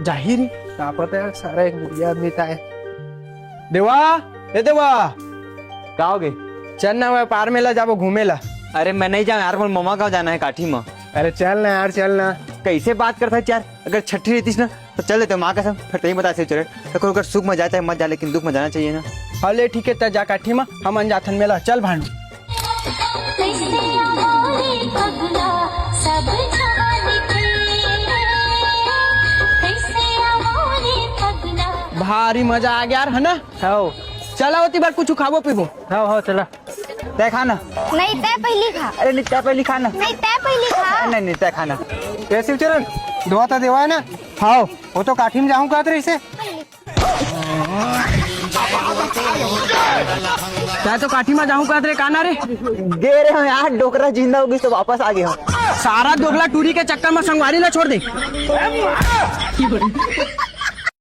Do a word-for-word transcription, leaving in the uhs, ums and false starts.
जाही रे, का पता यार, सारा एक बुढ़िया आदमी था। देवा, ए देवा। का होगे? चल ना, व्यापार मेला जाबो घूमे ला। अरे मैं नहीं जाऊँ यार, मोर ममा गाँव जाना है काठी में। अरे चल ना यार, चल ना। कैसे बात करता है यार, अगर छठी रहतीस ना तो चल देते माँ कसम, फिर तहीं बता से चले। तो ओकर सुख में जाए चाहे मत जा, लेकिन दुख में जाना चाहिए ना। हाँ ले ठीक है, त जा काठी में, हमन जाथन मेला, चल भांडू। भारी मजा आ गया यार, है ना? हाँ। चला होती बार कुछ खाबो पीबो। हाँ हाँ चला। तय खा ना। नहीं, तय पहली खा। अरे नहीं, तय पहली खा ना। नहीं, तय पहली खा। नहीं नहीं, तय खा ना। ए शिवचरण, दोहा तो देवा है ना? हाँ। वो तो काठी में जाहूँ कहत रहिसे। तय तो काठी में जाहूँ कहत रहे, का ना रे? गे रहे हो यार, डोकरा जिंदा होगी तो वापस आ गए हो। सारा दोगला टूरी के चक्कर में संगवारी ला छोड़ दे।